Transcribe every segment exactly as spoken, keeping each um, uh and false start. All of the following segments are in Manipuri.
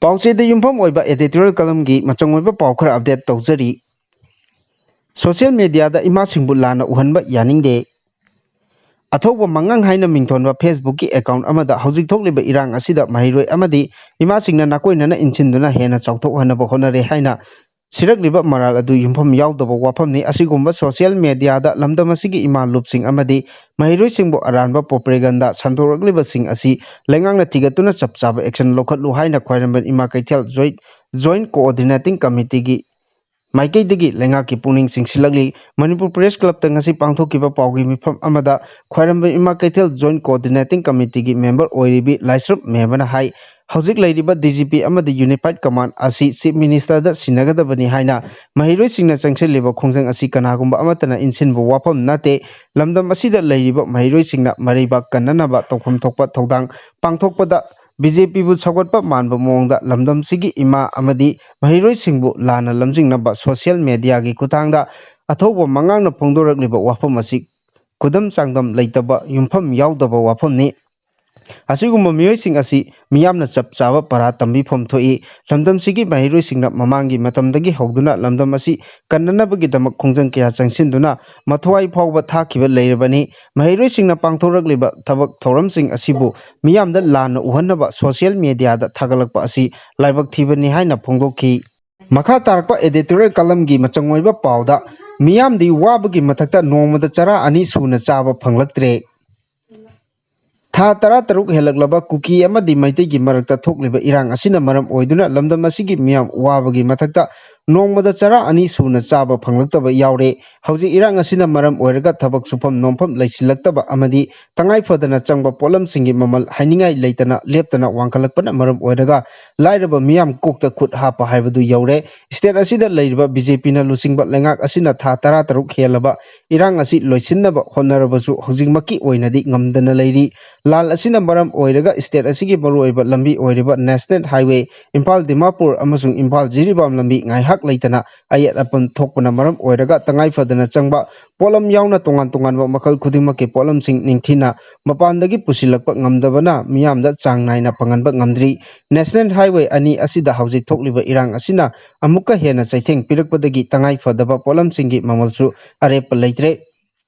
ꯄꯥꯎꯆꯦꯗ ꯌꯨꯝꯐꯝ ꯑꯣꯏꯕ editorial columnꯒꯤ ꯃꯆꯪ ꯑꯣꯏꯕ ꯄꯥꯎ ꯈꯔ update ꯇꯧꯖꯔꯤ꯫ Social mediaꯗ ꯏꯃꯥꯁꯤꯡꯕꯨ ꯂꯥꯟꯅ ꯎꯍꯟꯕ ꯌꯥꯅꯤꯡꯗꯦ꯫ ꯑꯊꯧꯕ ꯃꯉꯥꯡ ꯍꯥꯏꯅ ꯃꯤꯡꯊꯣꯟꯕ Facebookꯀꯤ account ꯑꯃꯗ ꯍꯧꯖꯤꯛ ꯊꯣꯛꯂꯤꯕ ꯏꯔꯥꯡ ꯑꯁꯤꯗ ꯃꯍꯩꯔꯣꯏ ꯑꯃꯗꯤ ꯏꯃꯥꯁꯤꯡꯅ ꯅꯥꯀꯣꯏꯅꯅ ꯏꯟꯁꯤꯟꯗꯨꯅ ꯍꯦꯟꯅ ꯆꯥꯎꯊꯣꯛꯍꯟꯅꯕ ꯍꯣꯠꯅꯔꯦ ꯍꯥꯏꯅ ꯁꯤꯔꯛꯂꯤꯕ ꯃꯔꯥꯜ ꯑꯗꯨ ꯌꯨꯝꯐꯝ ꯌꯥꯎꯗꯕ ꯋꯥꯐꯝꯅꯤ꯫ ꯑꯁꯤꯒꯨꯝꯕ social mediaꯗ ꯂꯝꯗꯝ ꯑꯁꯤꯒꯤ ꯏꯃꯥ ꯂꯨꯞꯁꯤꯡ ꯑꯃꯗꯤ ꯃꯍꯩꯔꯣꯏꯁꯤꯡꯕꯨ ꯑꯔꯥꯟꯕ propaganda ꯁꯟꯗꯣꯔꯛꯂꯤꯕꯁꯤꯡ ꯑꯁꯤ ꯂꯩꯉꯥꯛꯅ ꯊꯤꯒꯠꯇꯨꯅ ꯆꯞ ꯆꯥꯕ action ꯂꯧꯈꯠꯂꯨ ꯍꯥꯏꯅ ꯈ꯭ꯋꯥꯏꯔꯝꯕꯟ ꯏꯃꯥ ꯀꯩꯊꯦꯜ Joint, Joint Coordinating Committeeꯒꯤ ꯃꯥꯏꯀꯩꯗꯒꯤ ꯂꯩꯉꯥꯛꯀꯤ ꯄꯨꯛꯅꯤꯡ ꯆꯤꯡꯁꯤꯜꯂꯛꯂꯤ꯫ ꯃꯅꯤꯄꯨꯔ Press Clubꯇ ꯉꯁꯤ ꯄꯥꯡꯊꯣꯛꯈꯤꯕ ꯄꯥꯎꯒꯤ ꯃꯤꯐꯝ ꯑꯃꯗ ꯈ꯭ꯋꯥꯏꯔꯝꯕꯟ ꯏꯃꯥ ꯀꯩꯊꯦꯜ Joint Coordinating Committeeꯒꯤ member ꯑꯣꯏꯔꯤꯕꯤ ꯂꯥꯏꯁ꯭ꯔꯝ ꯃꯦꯝꯕꯅ ꯍꯥꯏ, ꯍꯧꯖꯤꯛ ꯂꯩꯔꯤꯕ DGP ꯑꯃꯗꯤ Unified Command ꯑꯁꯤ Chief Ministerꯗ ꯁꯤꯟꯅꯒꯗꯕꯅꯤ ꯍꯥꯏꯅ ꯃꯍꯩꯔꯣꯏꯁꯤꯡꯅ ꯆꯪꯁꯤꯜꯂꯤꯕ ꯈꯣꯡꯖꯪ ꯑꯁꯤ ꯀꯅꯥꯒꯨꯝꯕ ꯑꯃꯠꯇꯅ ꯏꯟꯁꯤꯟꯕ ꯋꯥꯐꯝ ꯅꯠꯇꯦ꯫ ꯂꯝꯗꯝ ꯑꯁꯤꯗ ꯂꯩꯔꯤꯕ ꯃꯍꯩꯔꯣꯏꯁꯤꯡꯅ ꯃꯔꯩꯕꯥꯛ ꯀꯟꯅꯅꯕ ꯇꯧꯐꯝ ꯊꯣꯛꯄ ꯊꯧꯗꯥꯡ ꯄꯥꯡꯊꯣꯛꯄꯗ BJPꯕꯨ ꯁꯧꯒꯠꯄ ꯃꯥꯟꯕ ꯃꯑꯣꯡꯗ ꯂꯝꯗꯝꯁꯤꯒꯤ ꯏꯃꯥ ꯑꯃꯗꯤ ꯃꯍꯩꯔꯣꯏꯁꯤꯡꯕꯨ ꯂꯥꯟꯅ ꯂꯝꯖꯤꯡꯅꯕ social mediaꯒꯤ ꯈꯨꯠꯊꯥꯡꯗ ꯑꯊꯧꯕ ꯃꯉꯥꯡꯅ ꯐꯣꯡꯗꯣꯔꯛꯂꯤꯕ ꯋꯥꯐꯝ ꯑꯁꯤ ꯈꯨꯗꯝ ꯆꯥꯡꯗꯝ ꯂꯩꯇꯕ, ꯌꯨꯝꯐꯝ ꯌꯥꯎꯗꯕ ꯋꯥꯐꯝꯅꯤ꯫ ꯑꯁꯤꯒꯨꯝꯕ ꯃꯤꯑꯣꯏꯁꯤꯡ ꯑꯁꯤ ꯃꯤꯌꯥꯝꯅ ꯆꯞ ꯆꯥꯕ ꯄꯔꯥ ꯇꯝꯕꯤꯐꯝ ꯊꯣꯛꯏ꯫ ꯂꯝꯗꯝꯁꯤꯒꯤ ꯃꯍꯩꯔꯣꯏꯁꯤꯡꯅ ꯃꯃꯥꯡꯒꯤ ꯃꯇꯝꯗꯒꯤ ꯍꯧꯗꯨꯅ ꯂꯝꯗꯝ ꯑꯁꯤ ꯀꯟꯅꯅꯕꯒꯤꯗꯃꯛ ꯈꯣꯡꯖꯪ ꯀꯌꯥ ꯆꯪꯁꯤꯟꯗꯨꯅ ꯃꯊ꯭ꯋꯥꯏ ꯐꯥꯎꯕ ꯊꯥꯈꯤꯕ ꯂꯩꯔꯕꯅꯤ꯫ ꯃꯍꯩꯔꯣꯏꯁꯤꯡꯅ ꯄꯥꯡꯊꯣꯔꯛꯂꯤꯕ ꯊꯕꯛ ꯊꯧꯔꯝꯁꯤꯡ ꯑꯁꯤꯕꯨ ꯃꯤꯌꯥꯝꯗ ꯂꯥꯟꯅ ꯎꯍꯟꯅꯕ social mediaꯗ ꯊꯥꯒꯠꯂꯛꯄ ꯑꯁꯤ ꯂꯥꯏꯕꯛ ꯊꯤꯕꯅꯤ ꯍꯥꯏꯅ ꯐꯣꯡꯗꯣꯛꯈꯤ꯫ ꯃꯈꯥ ꯇꯥꯔꯛꯄ editorial columnꯒꯤ ꯃꯆꯪ ꯑꯣꯏꯕ ꯄꯥꯎꯗ, ꯃꯤꯌꯥꯝꯗꯤ ꯋꯥꯕꯒꯤ ꯃꯊꯛꯇ ꯅꯣꯡꯃꯗ ꯆꯔꯥ ꯑꯅꯤ ꯁꯨꯅ ꯆꯥꯕ ꯐꯪꯂꯛꯇ꯭ꯔꯦ꯫ ꯊꯥ ꯇꯔꯥꯇꯔꯨꯛ ꯍꯦꯜꯂꯛꯂꯕ ꯀꯨꯀꯤ ꯑꯃꯗꯤ ꯃꯩꯇꯩꯒꯤ ꯃꯔꯛꯇ ꯊꯣꯛꯂꯤꯕ ꯏꯔꯥꯡ ꯑꯁꯤꯅ ꯃꯔꯝ ꯑꯣꯏꯗꯨꯅ ꯂꯝꯗꯝ ꯑꯁꯤꯒꯤ ꯃꯤꯌꯥꯝ ꯋꯥꯕꯒꯤ ꯃꯊꯛꯇ ꯅꯣꯡꯃꯗ ꯆꯔꯥ ꯑꯅꯤ ꯁꯨꯅ ꯆꯥꯕ ꯐꯪꯂꯛꯇꯕ ꯌꯥꯎꯔꯦ꯫ ꯍꯧꯖꯤꯛ ꯏꯔꯥꯡ ꯑꯁꯤꯅ ꯃꯔꯝ ꯑꯣꯏꯔꯒ ꯊꯕꯛ ꯁꯨꯐꯝ ꯅꯣꯝꯐꯝ ꯂꯩꯁꯤꯜꯂꯛꯇꯕ ꯑꯃꯗꯤ ꯇꯉꯥꯏ ꯐꯗꯅ ꯆꯪꯕ ꯄꯣꯠꯂꯝꯁꯤꯡꯒꯤ ꯃꯃꯜ ꯍꯥꯏꯅꯤꯡꯉꯥꯏ ꯂꯩꯇꯅ ꯂꯦꯞꯇꯅ ꯋꯥꯡꯈꯠꯂꯛꯄꯅ ꯃꯔꯝ ꯑꯣꯏꯔꯒ ꯂꯥꯏꯔꯕ ꯃꯤꯌꯥꯝ ꯀꯣꯛꯇ ꯈꯨꯠ ꯍꯥꯞꯄ ꯍꯥꯏꯕꯗꯨ ꯌꯧꯔꯦ꯫ State ꯑꯁꯤꯗ ꯂꯩꯔꯤꯕ BJPꯅ ꯂꯨꯆꯤꯡꯕ ꯂꯩꯉꯥꯛ ꯑꯁꯤꯅ ꯊꯥ ꯇꯔꯥꯇꯔꯨꯛ ꯍꯦꯜꯂꯕ ꯏꯔꯥꯡ ꯑꯁꯤ ꯂꯣꯏꯁꯤꯟꯅꯕ ꯍꯣꯠꯅꯔꯕꯁꯨ ꯍꯧꯖꯤꯛꯃꯛꯀꯤ ꯑꯣꯏꯅꯗꯤ ꯉꯝꯗꯅ ꯂꯩꯔꯤ꯫ ꯂꯥꯟ ꯑꯁꯤꯅ ꯃꯔꯝ ꯑꯣꯏꯔꯒ state ꯑꯁꯤꯒꯤ ꯃꯔꯨꯑꯣꯏꯕ ꯂꯝꯕꯤ ꯑꯣꯏꯔꯤꯕ National Highway ꯏꯝꯐꯥꯜ ꯗꯤꯃꯥꯄꯨꯔ ꯑꯃꯁꯨꯡ ꯏꯝꯐꯥꯜ ꯖꯤꯔꯤꯕꯥꯝ ꯂꯝꯕꯤ ꯉꯥꯏꯍꯥꯛ ꯂꯩꯇꯅ ꯑꯌꯦꯠ ꯑꯄꯟ ꯊꯣꯛꯄꯅ ꯃꯔꯝ ꯑꯣꯏꯔꯒ ꯇꯉꯥꯏ ꯐꯗꯅ ꯆꯪꯕ ꯄꯣꯠꯂꯝ ꯌꯥꯎꯅ ꯇꯣꯉꯥꯟ ꯇꯣꯉꯥꯟꯕ ꯃꯈꯜ ꯈꯨꯗꯤꯡꯃꯛꯀꯤ ꯄꯣꯠꯂꯝꯁꯤꯡ ꯅꯤꯡꯊꯤꯅ ꯃꯄꯥꯟꯗꯒꯤ ꯄꯨꯁꯤꯜꯂꯛꯄ ꯉꯝꯗꯕꯅ ꯃꯤꯌꯥꯝꯗ ꯆꯥꯡ ꯅꯥꯏꯅ ꯐꯪꯍꯟꯕ ꯉꯝꯗ꯭ꯔꯤ꯫ National Highway ꯑꯅꯤ ꯑꯁꯤꯗ ꯍꯧꯖꯤꯛ ꯊꯣꯛꯂꯤꯕ ꯏꯔꯥꯡ ꯑꯁꯤꯅ ꯑꯃꯨꯛꯀ ꯍꯦꯟꯅ ꯆꯩꯊꯦꯡ ꯄꯤꯔꯛꯄꯗꯒꯤ ꯇꯉꯥꯏ ꯐꯗꯕ ꯄꯣꯠꯂꯝꯁꯤꯡꯒꯤ ꯃꯃꯜꯁꯨ ꯑꯔꯦꯞꯄ ꯂꯩꯇ꯭ꯔꯦ꯫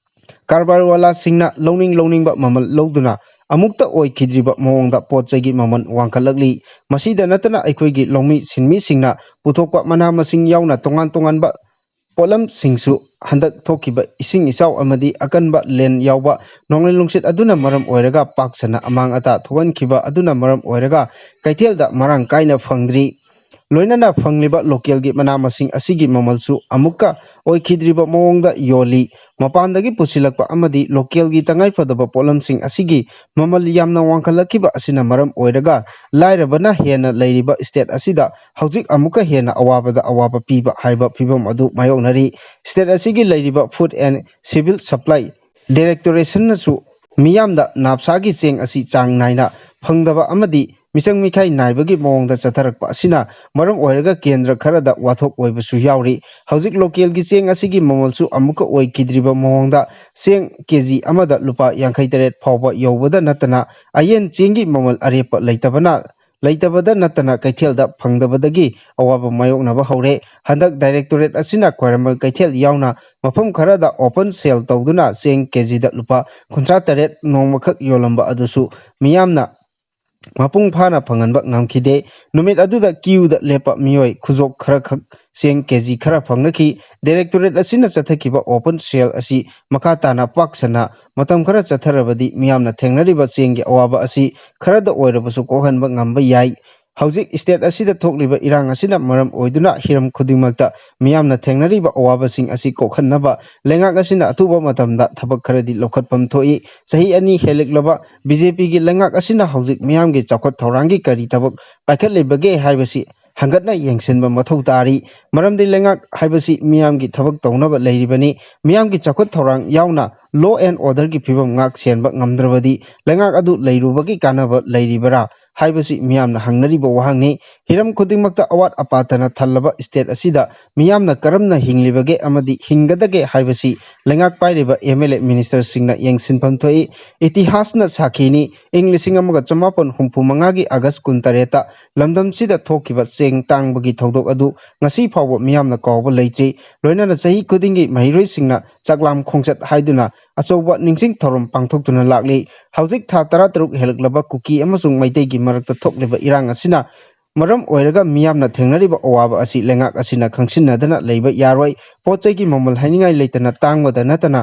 ꯀꯔꯕꯥꯔꯋꯥꯂꯥꯁꯤꯡꯅ ꯂꯧꯅꯤꯡ ꯂꯧꯅꯤꯡꯕ ꯃꯃꯜ ꯂꯧꯗꯨꯅ ꯑꯃꯨꯛꯇ ꯑꯣꯏꯈꯤꯗ꯭ꯔꯤꯕ ꯃꯑꯣꯡꯗ ꯄꯣꯠ ꯆꯩꯒꯤ ꯃꯃꯜ ꯋꯥꯡꯈꯠꯂꯛꯂꯤ꯫ ꯃꯁꯤꯗ ꯅꯠꯇꯅ ꯑꯩꯈꯣꯏꯒꯤ ꯂꯧꯃꯤ ꯁꯤꯟꯃꯤꯁꯤꯡꯅ ꯄꯨꯊꯣꯛꯄ ꯃꯅꯥ ꯃꯁꯤꯡ ꯌꯥꯎꯅ ꯇꯣꯉꯥꯟ ꯇꯣꯉꯥꯟꯕ ꯄꯣꯠꯂꯝꯁꯤꯡꯁꯨ ꯍꯟꯗꯛ ꯊꯣꯛꯈꯤꯕ ꯏꯁꯤꯡ ꯏꯆꯥꯎ ꯑꯃꯗꯤ ꯑꯀꯟꯕ ꯂꯦꯟ ꯌꯥꯎꯕ ꯅꯣꯡꯂꯩ ꯅꯨꯡꯁꯤꯠ ꯑꯗꯨꯅ ꯃꯔꯝ ꯑꯣꯏꯔꯒ ꯄꯥꯛ ꯁꯟꯅ ꯑꯃꯥꯡ ꯑꯇꯥ ꯊꯣꯛꯍꯟꯈꯤꯕ ꯑꯗꯨꯅ ꯃꯔꯝ ꯑꯣꯏꯔꯒ ꯀꯩꯊꯦꯜꯗ ꯃꯔꯥꯡ ꯀꯥꯏꯅ ꯐꯪꯗ꯭ꯔꯤ꯫ ꯂꯣꯏꯅꯅ ꯐꯪꯂꯤꯕ ꯂꯣꯀꯦꯜꯒꯤ ꯃꯅꯥ ꯃꯁꯤꯡ ꯑꯁꯤꯒꯤ ꯃꯃꯜꯁꯨ ꯑꯃꯨꯛꯀ ꯑꯣꯏꯈꯤꯗ꯭ꯔꯤꯕ ꯃꯑꯣꯡꯗ ꯌꯣꯜꯂꯤ꯫ ꯃꯄꯥꯟꯗꯒꯤ ꯄꯨꯁꯤꯜꯂꯛꯄ ꯑꯃꯗꯤ ꯂꯣꯀꯦꯜꯒꯤ ꯇꯉꯥꯏꯐꯗꯕ ꯄꯣꯠꯂꯝꯁꯤꯡ ꯑꯁꯤꯒꯤ ꯃꯃꯜ ꯌꯥꯝꯅ ꯋꯥꯡꯈꯠꯂꯛꯈꯤꯕ ꯑꯁꯤꯅ ꯃꯔꯝ ꯑꯣꯏꯔꯒ ꯂꯥꯏꯔꯕꯅ ꯍꯦꯟꯅ ꯂꯩꯔꯤꯕ state ꯑꯁꯤꯗ ꯍꯧꯖꯤꯛ ꯑꯃꯨꯛꯀ ꯍꯦꯟꯅ ꯑꯋꯥꯕꯗ ꯑꯋꯥꯕ ꯄꯤꯕ ꯍꯥꯏꯕ ꯐꯤꯕꯝ ꯑꯗꯨ ꯃꯥꯌꯣꯛꯅꯔꯤ꯫ State ꯑꯁꯤꯒꯤ ꯂꯩꯔꯤꯕ Food and Civil Supply Directorationꯅꯁꯨ ꯃꯤꯌꯥꯝꯗ ꯅꯥꯞꯁꯥꯒꯤ ꯆꯦꯡ ꯑꯁꯤ ꯆꯥꯡ ꯅꯥꯏꯅ ꯐꯪꯗꯕ ꯑꯃꯗꯤ ꯃꯤꯆꯪ ꯃꯤꯈꯥꯏ ꯅꯥꯏꯕꯒꯤ ꯃꯑꯣꯡꯗ ꯆꯠꯊꯔꯛꯄ ꯑꯁꯤꯅ ꯃꯔꯝ ꯑꯣꯏꯔꯒ ꯀꯦꯟꯗ꯭ꯔ ꯈꯔꯗ ꯋꯥꯊꯣꯛ ꯑꯣꯏꯕꯁꯨ ꯌꯥꯎꯔꯤ꯫ ꯍꯧꯖꯤꯛ ꯂꯣꯀꯦꯜꯒꯤ ꯆꯦꯡ ꯑꯁꯤꯒꯤ ꯃꯃꯜꯁꯨ ꯑꯃꯨꯛꯀ ꯑꯣꯏꯈꯤꯗ꯭ꯔꯤꯕ ꯃꯑꯣꯡꯗ ꯆꯦꯡ ꯀꯦ ꯖꯤ ꯑꯃꯗ ꯂꯨꯄꯥ ꯌꯥꯡꯈꯩ ꯇꯔꯦꯠ ꯐꯥꯎꯕ ꯌꯧꯕꯗ ꯅꯠꯇꯅ ꯑꯌꯦꯟ ꯆꯦꯡꯒꯤ ꯃꯃꯜ ꯑꯔꯦꯞꯄ ꯂꯩꯇꯕꯅ, ꯂꯩꯇꯕꯗ ꯅꯠꯇꯅ ꯀꯩꯊꯦꯜꯗ ꯐꯪꯗꯕꯗꯒꯤ ꯑꯋꯥꯕ ꯃꯥꯌꯣꯛꯅꯕ ꯍꯧꯔꯦ꯫ ꯍꯟꯗꯛ Directorate ꯑꯁꯤꯅ ꯈ꯭ꯋꯥꯏꯔꯝꯕꯟ ꯀꯩꯊꯦꯜ ꯌꯥꯎꯅ ꯃꯐꯝ ꯈꯔꯗ open sale ꯇꯧꯗꯨꯅ ꯆꯦꯡ ꯀꯦ ꯖꯤꯗ ꯂꯨꯄꯥ ꯀꯨꯟꯊ꯭ꯔꯥ ꯇꯔꯦꯠ ꯅꯣꯡꯃꯈꯛ ꯌꯣꯜꯂꯝꯕ ꯑꯗꯨꯁꯨ ꯃꯤꯌꯥꯝꯅ ꯃꯄꯨꯡ ꯐꯥꯅ ꯐꯪꯍꯟꯕ ꯉꯝꯈꯤꯗꯦ꯫ ꯅꯨꯃꯤꯠ ꯑꯗꯨꯗ queueꯗ ꯂꯦꯞꯄ ꯃꯤꯑꯣꯏ ꯈꯨꯖꯣꯞ ꯈꯔꯈꯛ ꯆꯦꯡ ꯀꯦ ꯖꯤ ꯈꯔ ꯐꯪꯅꯈꯤ꯫ Directorate ꯑꯁꯤꯅ ꯆꯠꯊꯈꯤꯕ open sale ꯑꯁꯤ ꯃꯈꯥ ꯇꯥꯅ ꯄꯥꯛ ꯁꯟꯅ ꯃꯇꯝ ꯈꯔ ꯆꯠꯊꯔꯕꯗꯤ ꯃꯤꯌꯥꯝꯅ ꯊꯦꯡꯅꯔꯤꯕ ꯆꯦꯡꯒꯤ ꯑꯋꯥꯕ ꯑꯁꯤ ꯈꯔꯗ ꯑꯣꯏꯔꯕꯁꯨ ꯀꯣꯛꯍꯟꯕ ꯉꯝꯕ ꯌꯥꯏ꯫ ꯍꯧꯖꯤꯛ state ꯑꯁꯤꯗ ꯊꯣꯛꯂꯤꯕ ꯏꯔꯥꯡ ꯑꯁꯤꯅ ꯃꯔꯝ ꯑꯣꯏꯗꯨꯅ ꯍꯤꯔꯝ ꯈꯨꯗꯤꯡꯃꯛꯇ ꯃꯤꯌꯥꯝꯅ ꯊꯦꯡꯅꯔꯤꯕ ꯑꯋꯥꯕꯁꯤꯡ ꯑꯁꯤ ꯀꯣꯛꯍꯟꯅꯕ ꯂꯩꯉꯥꯛ ꯑꯁꯤꯅ ꯑꯊꯨꯕ ꯃꯇꯝꯗ ꯊꯕꯛ ꯈꯔꯗꯤ ꯂꯧꯈꯠꯐꯝ ꯊꯣꯛꯏ꯫ ꯆꯍꯤ ꯑꯅꯤ ꯍꯦꯜꯂꯛꯂꯕ BJPꯒꯤ ꯂꯩꯉꯥꯛ ꯑꯁꯤꯅ ꯍꯧꯖꯤꯛ ꯃꯤꯌꯥꯝꯒꯤ ꯆꯥꯎꯈꯠ ꯊꯧꯔꯥꯡꯒꯤ ꯀꯔꯤ ꯊꯕꯛ ꯄꯥꯏꯈꯠꯂꯤꯕꯒꯦ ꯍꯥꯏꯕꯁꯤ ꯍꯟꯒꯠꯅ ꯌꯦꯡꯁꯤꯟꯕ ꯃꯊꯧ ꯇꯥꯔꯤ꯫ ꯃꯔꯝꯗꯤ ꯂꯩꯉꯥꯛ ꯍꯥꯏꯕꯁꯤ ꯃꯤꯌꯥꯝꯒꯤ ꯊꯕꯛ ꯇꯧꯅꯕ ꯂꯩꯔꯤꯕꯅꯤ꯫ ꯃꯤꯌꯥꯝꯒꯤ ꯆꯥꯎꯈꯠ ꯊꯧꯔꯥꯡ ꯌꯥꯎꯅ law and orderꯒꯤ ꯐꯤꯕꯝ ꯉꯥꯛ ꯁꯦꯟꯕ ꯉꯝꯗ꯭ꯔꯕꯗꯤ ꯂꯩꯉꯥꯛ ꯑꯗꯨ ꯂꯩꯔꯨꯕꯒꯤ ꯀꯥꯟꯅꯕ ꯂꯩꯔꯤꯕꯔꯥ? ꯍꯥꯏꯕꯁꯤ ꯃꯤꯌꯥꯝꯅ ꯍꯪꯅꯔꯤꯕ ꯋꯥꯍꯪꯅꯤ꯫ ꯍꯤꯔꯝ ꯈꯨꯗꯤꯡꯃꯛꯇ ꯑꯋꯥꯠ ꯑꯄꯥꯇꯅ ꯊꯜꯂꯕ state ꯑꯁꯤꯗ ꯃꯤꯌꯥꯝꯅ ꯀꯔꯝꯅ ꯍꯤꯡꯂꯤꯕꯒꯦ ꯑꯃꯗꯤ ꯍꯤꯡꯒꯗꯒꯦ ꯍꯥꯏꯕꯁꯤ ꯂꯩꯉꯥꯛ ꯄꯥꯏꯔꯤꯕ MLA ministerꯁꯤꯡꯅ ꯌꯦꯡꯁꯤꯟꯐꯝ ꯊꯣꯛꯏ꯫ ꯏꯇꯤꯍꯥꯁꯅ ꯁꯥꯈꯤꯅꯤ꯫ ꯏꯪ ꯂꯤꯁꯤꯡ ꯑꯃꯒ ꯆꯃꯥꯄꯟ ꯍꯨꯝꯐꯨ ꯃꯉꯥꯒꯤ ꯑꯥꯒꯁ ꯀꯨꯟꯇꯔꯦꯠꯇ ꯂꯝꯗꯝꯁꯤꯗ ꯊꯣꯛꯈꯤꯕ ꯆꯦꯡ ꯇꯥꯡꯕꯒꯤ ꯊꯧꯗꯣꯛ ꯑꯗꯨ ꯉꯁꯤ ꯐꯥꯎꯕ ꯃꯤꯌꯥꯝꯅ ꯀꯥꯎꯕ ꯂꯩꯇ꯭ꯔꯤ꯫ ꯂꯣꯏꯅꯅ ꯆꯍꯤ ꯈꯨꯗꯤꯡꯒꯤ ꯃꯍꯩꯔꯣꯏꯁꯤꯡꯅ ꯆꯥꯛꯂꯥꯝ ꯈꯣꯡꯆꯠ ꯍꯥꯏꯗꯨꯅ ꯑꯆꯧꯕ ꯅꯤꯡꯁꯤꯡ ꯊꯧꯔꯝ ꯄꯥꯡꯊꯣꯛꯇꯨꯅ ꯂꯥꯛꯂꯤ꯫ ꯍꯧꯖꯤꯛ ꯊꯥ ꯇꯔꯥꯇꯔꯨꯛ ꯍꯦꯜꯂꯛꯂꯕ ꯀꯨꯀꯤ ꯑꯃꯁꯨꯡ ꯃꯩꯇꯩꯒꯤ ꯃꯔꯛꯇ ꯊꯣꯛꯂꯤꯕ ꯏꯔꯥꯡ ꯑꯁꯤꯅ ꯃꯔꯝ ꯑꯣꯏꯔꯒ ꯃꯤꯌꯥꯝꯅ ꯊꯦꯡꯅꯔꯤꯕ ꯑꯋꯥꯕ ꯑꯁꯤ ꯂꯩꯉꯥꯛ ꯑꯁꯤꯅ ꯈꯪꯁꯤꯟꯅꯗꯅ ꯂꯩꯕ ꯌꯥꯔꯣꯏ꯫ ꯄꯣꯠ ꯆꯩꯒꯤ ꯃꯃꯜ ꯍꯥꯏꯅꯤꯡꯉꯥꯏ ꯂꯩꯇꯅ ꯇꯥꯡꯕꯗ ꯅꯠꯇꯅ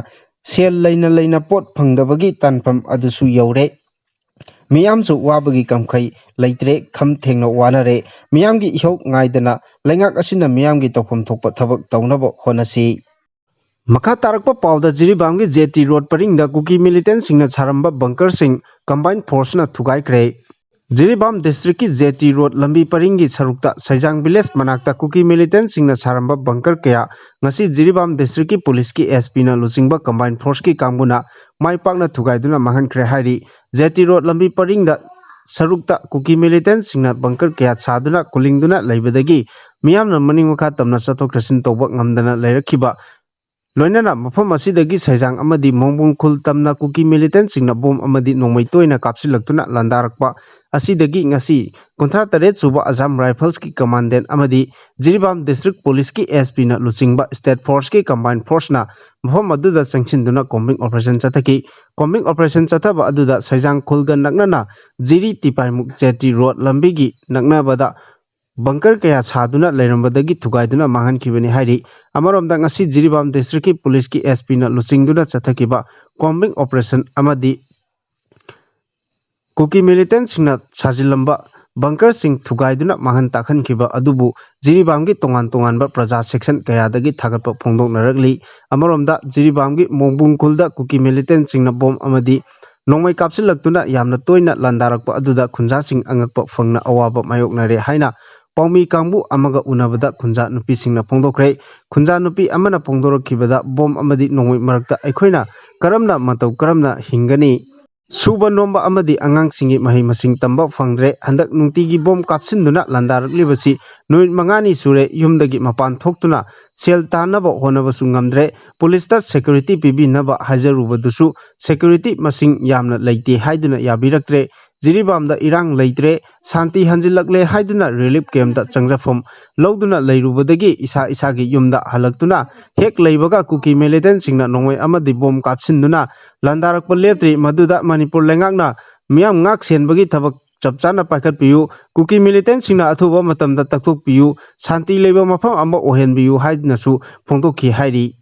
ꯁꯦꯜ ꯂꯩꯅ ꯂꯩꯅ ꯄꯣꯠ ꯐꯪꯗꯕꯒꯤ ꯇꯥꯟꯐꯝ ꯑꯗꯨꯁꯨ ꯌꯧꯔꯦ꯫ ꯃꯤꯌꯥꯝꯁꯨ ꯋꯥꯕꯒꯤ ꯀꯝꯈꯩ ꯂꯩꯇ꯭ꯔꯦ, ꯈꯝ ꯊꯦꯡꯅ ꯋꯥꯅꯔꯦ꯫ ꯃꯤꯌꯥꯝꯒꯤ ꯏꯍꯧ ꯉꯥꯏꯗꯅ ꯂꯩꯉꯥꯛ ꯑꯁꯤꯅ ꯃꯤꯌꯥꯝꯒꯤ ꯇꯧꯐꯝ ꯊꯣꯛꯄ ꯊꯕꯛ ꯇꯧꯅꯕ ꯍꯣꯠꯅꯁꯤ꯫ ꯃꯈꯥ ꯇꯥꯔꯛꯄ ꯄꯥꯎꯗ ꯖꯤꯔꯤꯕꯥꯝꯒꯤ JT road ꯄꯔꯤꯡꯗ ꯀꯨꯀꯤ militantꯁꯤꯡꯅ ꯁꯥꯔꯝꯕ bunkerꯁꯤꯡ combined forceꯅ ꯊꯨꯒꯥꯏꯈ꯭ꯔꯦ꯫ ꯖꯤꯔꯤꯕꯥꯝ districtꯀꯤ JT road ꯂꯝꯕꯤ ꯄꯔꯤꯡꯒꯤ ꯁꯔꯨꯛꯇ ꯁꯩꯖꯥꯡ village ꯃꯅꯥꯛꯇ ꯀꯨꯀꯤ militantꯁꯤꯡꯅ ꯁꯥꯔꯝꯕ bunker ꯀꯌꯥ ꯉꯁꯤ ꯖꯤꯔꯤꯕꯥꯝ districtꯀꯤ policeꯀꯤ SPꯅ ꯂꯨꯆꯤꯡꯕ combined forceꯀꯤ ꯀꯥꯡꯕꯨꯅ ꯃꯥꯏ ꯄꯥꯛꯅ ꯊꯨꯒꯥꯏꯗꯨꯅ ꯃꯥꯡꯍꯟꯈ꯭ꯔꯦ ꯍꯥꯏꯔꯤ꯫ JT road ꯂꯝꯕꯤ ꯄꯔꯤꯡꯗ ꯁꯔꯨꯛꯇ ꯀꯨꯀꯤ militantꯁꯤꯡꯅ bunker ꯀꯌꯥ ꯁꯥꯗꯨꯅ ꯀꯨꯂꯤꯡꯗꯨꯅ ꯂꯩꯕꯗꯒꯤ ꯃꯤꯌꯥꯝꯅ ꯃꯅꯤꯡ ꯃꯈꯥ ꯇꯝꯅ ꯆꯠꯊꯣꯛ ꯆꯠꯁꯤꯟ ꯇꯧꯕ ꯉꯝꯗꯅ ꯂꯩꯔꯛꯈꯤꯕ ꯂꯣꯏꯅꯅ ꯃꯐꯝ ꯑꯁꯤꯗꯒꯤ ꯁꯩꯖꯥꯡ ꯑꯃꯗꯤ ꯃꯣꯡꯕꯨꯡ ꯈꯨꯜ ꯇꯝꯅ ꯀꯨꯀꯤ militantꯁꯤꯡꯅ bomb ꯑꯃꯗꯤ ꯅꯣꯡꯃꯩ ꯇꯣꯏꯅ ꯀꯥꯞꯁꯤꯜꯂꯛꯇꯨꯅ ꯂꯥꯟꯗꯥꯔꯛꯄ ꯑꯁꯤꯗꯒꯤ ꯉꯁꯤ ꯀꯨꯟꯊ꯭ꯔꯥ ꯇꯔꯦꯠ ꯁꯨꯕ Assam Riflesꯀꯤ commandant ꯑꯃꯗꯤ ꯖꯤꯔꯤꯕꯥꯝ district policeꯀꯤ SPꯅ ꯂꯨꯆꯤꯡꯕ state forceꯀꯤ combined forceꯅ ꯃꯐꯝ ꯑꯗꯨꯗ ꯆꯪꯁꯤꯟꯗꯨꯅ combing operation ꯆꯠꯊꯈꯤ꯫ Combing operation ꯆꯠꯊꯕ ꯑꯗꯨꯗ ꯁꯩꯖꯥꯡ ꯈꯨꯜꯒ ꯅꯛꯅꯅ ꯖꯤꯔꯤ ꯇꯤꯄꯥꯏꯃꯨꯛ JT road ꯂꯝꯕꯤꯒꯤ ꯅꯛꯅꯕꯗ bunker ꯀꯌꯥ ꯁꯥꯗꯨꯅ ꯂꯩꯔꯝꯕꯗꯒꯤ ꯊꯨꯒꯥꯏꯗꯨꯅ ꯃꯥꯡꯍꯟꯈꯤꯕꯅꯤ ꯍꯥꯏꯔꯤ꯫ ꯑꯃꯔꯣꯝꯗ ꯉꯁꯤ ꯖꯤꯔꯤꯕꯥꯝ districtꯀꯤ policeꯀꯤ SPꯅ ꯂꯨꯆꯤꯡꯗꯨꯅ ꯆꯠꯊꯈꯤꯕ combing operation ꯑꯃꯗꯤ ꯀꯨꯀꯤ militantꯁꯤꯡꯅ ꯁꯥꯖꯤꯜꯂꯝꯕ bunkerꯁꯤꯡ ꯊꯨꯒꯥꯏꯗꯨꯅ ꯃꯥꯡꯍꯟ ꯇꯥꯛꯍꯟꯈꯤꯕ ꯑꯗꯨꯕꯨ ꯖꯤꯔꯤꯕꯥꯝꯒꯤ ꯇꯣꯉꯥꯟ ꯇꯣꯉꯥꯟꯕ ꯄ꯭ꯔꯖꯥ section ꯀꯌꯥꯗꯒꯤ ꯊꯥꯒꯠꯄ ꯐꯣꯡꯗꯣꯛꯅꯔꯛꯂꯤ꯫ ꯑꯃꯔꯣꯝꯗ ꯖꯤꯔꯤꯕꯥꯝꯒꯤ ꯃꯣꯡꯕꯨꯡ ꯈꯨꯜꯗ ꯀꯨꯀꯤ militantꯁꯤꯡꯅ bomb ꯑꯃꯗꯤ ꯅꯣꯡꯃꯩ ꯀꯥꯞꯁꯤꯜꯂꯛꯇꯨꯅ ꯌꯥꯝꯅ ꯇꯣꯏꯅ ꯂꯥꯟꯗꯥꯔꯛꯄ ꯑꯗꯨꯗ ꯈꯨꯟꯖꯥꯁꯤꯡ ꯑꯉꯛꯄ ꯐꯪꯅ ꯑꯋꯥꯕ ꯃꯥꯌꯣꯛꯅꯔꯦ ꯍꯥꯏꯅ ꯄꯥꯎꯃꯤ ꯀꯥꯡꯕꯨ ꯑꯃꯒ ꯎꯅꯕꯗ ꯈꯨꯟꯖꯥ ꯅꯨꯄꯤꯁꯤꯡꯅ ꯐꯣꯡꯗꯣꯛꯈ꯭ꯔꯦ꯫ ꯈꯨꯟꯖꯥ ꯅꯨꯄꯤ ꯑꯃꯅ ꯐꯣꯡꯗꯣꯔꯛꯈꯤꯕꯗ bomb ꯑꯃꯗꯤ ꯅꯣꯡꯃꯩ ꯃꯔꯛꯇ ꯑꯩꯈꯣꯏꯅ ꯀꯔꯝꯅ ꯃꯇꯧ ꯀꯔꯝꯅ ꯍꯤꯡꯒꯅꯤ? ꯁꯨꯕ ꯅꯣꯝꯕ ꯑꯃꯗꯤ ꯑꯉꯥꯡꯁꯤꯡꯒꯤ ꯃꯍꯩ ꯃꯁꯤꯡ ꯇꯝꯕ ꯐꯪꯗ꯭ꯔꯦ꯫ ꯍꯟꯗꯛ ꯅꯨꯡꯇꯤꯒꯤ ꯕꯣꯝ ꯀꯥꯞꯁꯤꯟꯗꯨꯅ ꯂꯥꯟꯗꯥꯔꯛꯂꯤꯕꯁꯤ ꯅꯨꯃꯤꯠ ꯃꯉꯥꯅꯤ ꯁꯨꯔꯦ꯫ ꯌꯨꯝꯗꯒꯤ ꯃꯄꯥꯟ ꯊꯣꯛꯇꯨꯅ ꯁꯦꯜ ꯇꯥꯟꯅꯕ ꯍꯣꯠꯅꯕꯁꯨ ꯉꯝꯗ꯭ꯔꯦ꯫ ꯄꯨꯂꯤꯁꯇ ꯁꯦꯀ꯭ꯌꯨꯔꯤꯇꯤ ꯄꯤꯕꯤꯅꯕ ꯍꯥꯏꯖꯔꯨꯕꯗꯨꯁꯨ ꯁꯦꯀ꯭ꯌꯨꯔꯤꯇꯤ ꯃꯁꯤꯡ ꯌꯥꯝꯅ ꯂꯩꯇꯦ ꯍꯥꯏꯗꯨꯅ ꯌꯥꯕꯤꯔꯛꯇ꯭ꯔꯦ꯫ ꯖꯤꯔꯤꯕꯥꯝꯗ ꯏꯔꯥꯡ ꯂꯩꯇ꯭ꯔꯦ, ꯁꯥꯟꯇꯤ ꯍꯟꯖꯤꯜꯂꯛꯂꯦ ꯍꯥꯏꯗꯨꯅ ꯔꯤꯂꯤꯐ ꯀꯦꯝꯞꯇ ꯆꯪꯖꯐꯝ ꯂꯧꯗꯨꯅ ꯂꯩꯔꯨꯕꯗꯒꯤ ꯏꯁꯥ ꯏꯁꯥꯒꯤ ꯌꯨꯝꯗ ꯍꯜꯂꯛꯇꯨꯅ ꯍꯦꯛ ꯂꯩꯕꯒ ꯀꯨꯀꯤ ꯃꯤꯂꯤꯇꯦꯟꯁꯤꯡꯅ ꯅꯣꯡꯃꯩ ꯑꯃꯗꯤ ꯕꯣꯝ ꯀꯥꯞꯁꯤꯟꯗꯨꯅ ꯂꯥꯟꯗꯥꯔꯛꯄ ꯂꯦꯞꯇ꯭ꯔꯤ꯫ ꯃꯗꯨꯗ ꯃꯅꯤꯄꯨꯔ ꯂꯩꯉꯥꯛꯅ ꯃꯤꯌꯥꯝ ꯉꯥꯛ ꯁꯦꯟꯕꯒꯤ ꯊꯕꯛ ꯆꯞ ꯆꯥꯅ ꯄꯥꯏꯈꯠꯄꯤꯌꯨ, ꯀꯨꯀꯤ ꯃꯤꯂꯤꯇꯦꯟꯁꯤꯡꯅ ꯑꯊꯨꯕ ꯃꯇꯝꯗ ꯇꯛꯊꯣꯛꯄꯤꯌꯨ, ꯁꯥꯟꯇꯤ ꯂꯩꯕ ꯃꯐꯝ ꯑꯃ ꯑꯣꯏꯍꯟꯕꯤꯌꯨ ꯍꯥꯏꯗꯨꯅꯁꯨ ꯐꯣꯡꯗꯣꯛꯈꯤ ꯍꯥꯏꯔꯤ꯫